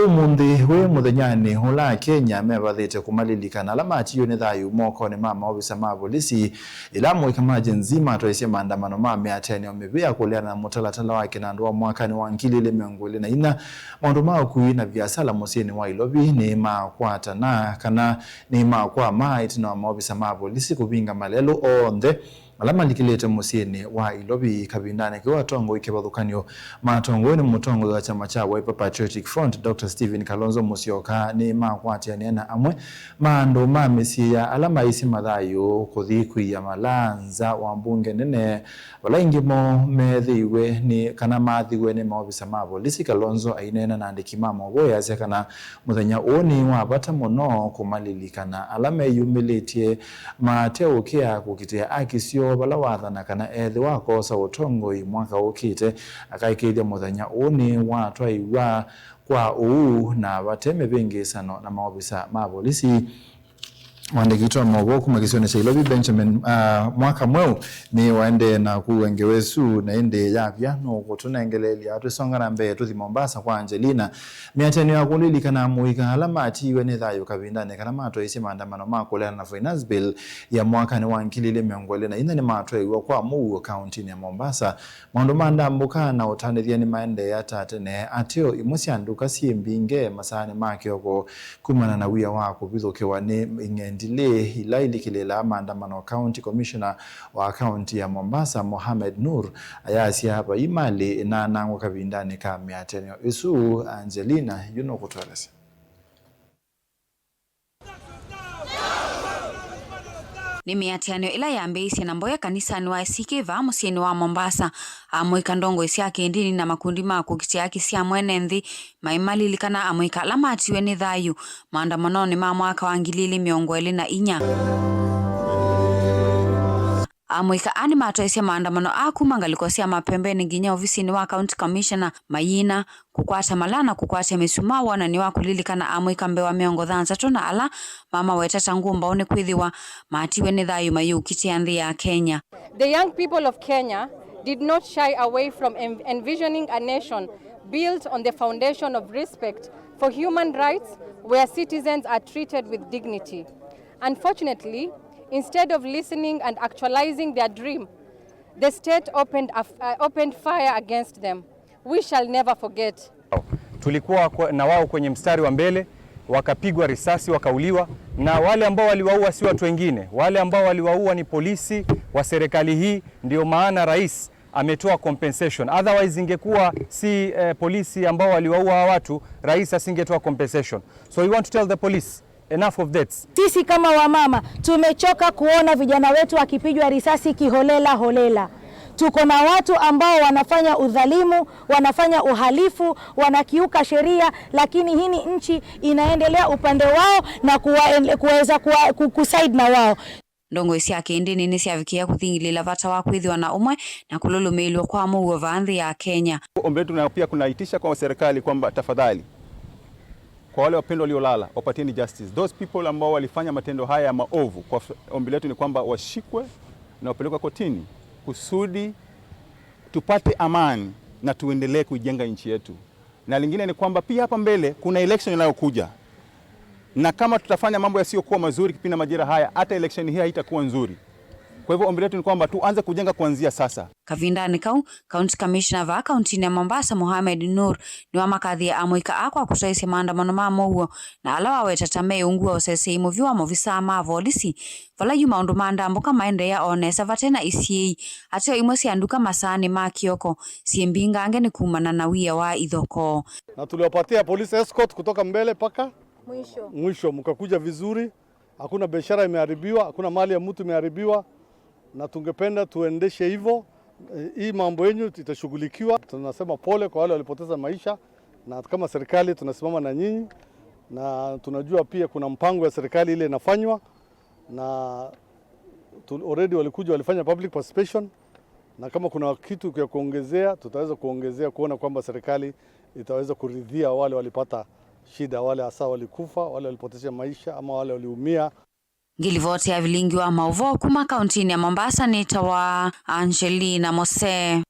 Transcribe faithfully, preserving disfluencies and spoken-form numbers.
Ũmũnthĩ wĩ mũthenyanĩ ũla Akenya mevathĩte kũmalilikana ala matiiwe nĩ thayũ mokonĩ ma maovisa ma volisi, ĩla amũika ma Gen Z matwaisye maandamano ma mĩatĩanĩo mĩvĩa kũleana na mũtalatala wa kĩnandũ wa mwakanĩ wa ngili ilĩ mĩongo ĩlĩ na inya. Maũndũ ma ũkui na viasala mũsyĩnĩ wa Ilovi nĩmakwatana kana nĩmakwama ĩtina wa maovisa ma volisi kũvinga malelũ onthe ala malikĩlĩte mũsyĩnĩ wa Ilovi kavindanĩ kau atongoi kĩvathũkany'o matongoew'e nĩ mũtongoi wa kyama kya Wiper Patriotic Front, Doctor Stephen Kalonzo Musyoka, nĩmakwatĩanĩa na amwe ma andũ ma mĩsyĩ ya ala maisye mathayũ kũthi kwĩia malaa nza wa mbunge nene, vala aingĩ moo meethĩiwe nĩ kana maathiwe nĩ maovisa ma volisi. Kalonzo aineena na andĩki ma maũvoo easya kana mũthenya ũũ nĩ wa vata mũno kũmalilikana ala meyumĩlĩtye mateũkĩa kũkitĩa aki syoo vala wathana kana ethĩwa akoosa ũtongoi mwaka ũkĩte, akaĩkĩĩthya mũthenya ũũ nĩwatwaĩw'a kwa ũuu na vate mĩvĩngĩĩsano na maovisa ma volisi. Mũandĩki witũ wa maũvoo kuma kĩsionĩ kya Ilovi, Benjamin, ah, Mwaka Mweũ, nĩwaendee na kũua ngewa ĩsu, na ĩndĩ yavya nũkũtũnengeleelya twĩsonga na mbee tũthi Mombasa kwa Angelina. Mĩatĩanĩo ya kũlilikana amũika ala matiiwe nĩ thayũ kavindanĩ kala matwaisye maandamano ma kũleana na Finance Bill ya mwakanĩ wa ngili ilĩ mĩongo ĩlĩ na inya nĩmatwaĩw'a kwa mũuo kauntinĩ ya Mombasa. Maũndũ ma ndambũka na ũtanĩthya nĩmaendee ata tene? Ateo imwe sya nduka syĩ mbinge masaanĩ ma kĩoko kumana na wia wa kũvithũkĩwa nĩ ing'endilĩ ila ilikĩlĩĩlaa maandamano. County Commissioner wa kaunti ya Mombasa, Mohamed Nur, ayasya vai malĩ ĩnaanangwa kavindanĩ ka mĩatĩanĩo ĩsu. Angelina yu nũkũtũelesya. Nĩ mĩatĩanĩo ĩla yambĩĩisye na mboya kanisanĩ wa A C K vaa mũsyĩnĩ wa Mombasa. Amũika, ndongoi sya kĩndini na makundi ma kũkitĩa aki sya mwene nthĩ maimalilikana amũika ala matiwe nĩ thayũ maandamanonĩ ma mwaka wa ngili ilĩ mĩongo ĩlĩ na inya. Amũika aa nĩmatwaisye maandamano aa kuma ngalĩko sya mapembenĩ nginya ovisinĩ wa County Commissioner, mayina kũkwata malaa na kũkwatya mĩsumaa wonany'o wa kũlilikana amũika mbee wa mĩongo thanthatũ na ala mamaweta ta ngũmbaũ nĩkwĩthĩwa matiwe nĩ thayũ mayĩũkitĩa nthĩ ya Kenya. The young people of Kenya did not shy away from en-, envisioning a nation built on the foundation of respect for human rights, where citizens are treated with dignity. Unfortunately, instead of listening and actualizing their dream, the state opened a f-, uh, opened fire against them. We shall never forget. Tulikuwa kwa-, na wao kwenye mstari wa mbele, wakapigwa risasi, wakauliwa, na wale ambao waliwaua si watu wengine, wale ambao waliwaua ni polisi wa serikali hii, ndio maana rais ametoa compensation. Otherwise, ingekuwa si, eh, polisi ambao waliwaua hawa watu, rais asingetoa compensation. So we want to tell the police, enough of that. Sisi kama wamama tumechoka kuona vijana wetu wakipigwa risasi kiholela holela. Tuko na watu ambao wanafanya udhalimu, wanafanya uhalifu, wanakiuka sheria, lakini hii ni nchi inaendelea upande wao na kuwa-, kuweza kuwa-, ku-, kuside na wao. Ndongoi sya kĩndĩnĩ nĩsyavikĩĩa kũthingilĩĩla vata wa kwĩthĩwa na ũmwe na kũlũlũmĩĩlw'a kwa mũuo vaa nthĩ ya Kenya. Ombi letu na pia kunaitisha kwa serikali kwamba tafadhali, kwa wale wapendwa waliolala, wapatieni justice. Those people ambao walifanya matendo haya ya maovu, kwa f-, ombi letu ni kwamba washikwe na wapelekwe kotini kusudi tupate amani na tuendelee kuijenga nchi yetu. Na lingine ni kwamba pia hapa mbele kuna election inayokuja. Na kama tutafanya mambo yasiyokuwa mazuri kipindi na majira haya, hata election hii haitakuwa nzuri. Kwa hivyo ombi letu ni kwamba tuanze kujenga kuanzia sasa. Kavindanĩ kau, County Commissioner vaa kauntinĩ ya Mombasa, Mohamed Nur, nĩwamakathie amũika aa kwa kũtwaĩsya maandamano ma mũuo, na ala waweta ta me ungu wa ũseseĩ mũvyũ wa maovisaa ma volisi. Vala yu maũndũ ma ndambũka maendeea o nesa vate na isiĩi, ateo imwe sya nduka masaanĩ ma kĩoko syĩ mbingange nĩ kumana na wia wa ithokoo. Na tuliwapatia police escort kutoka mbele mpaka mwisho. Mwisho, mkakuja vizuri. Hakuna biashara imeharibiwa, hakuna mali ya mtu imeharibiwa, na tungependa tuendeshe hivyo. Eh, hii mambo yenyu itashughulikiwa. Tunasema pole kwa wale walipoteza maisha, na kama serikali tunasimama na nyinyi, na tunajua pia kuna mpango ya serikali ile inafanywa, na tu-, already walikuja walifanya public participation, na kama kuna kitu ya kuongezea, tutaweza kuongezea kuona kwamba serikali itaweza kuridhia wale walipata shida, wale hasa walikufa, wale walipoteza maisha ama wale waliumia. Ngilivoti ya vilingi wa maũvoo kuma kauntinĩ ya Mombasa nĩtawa Angelina Mose.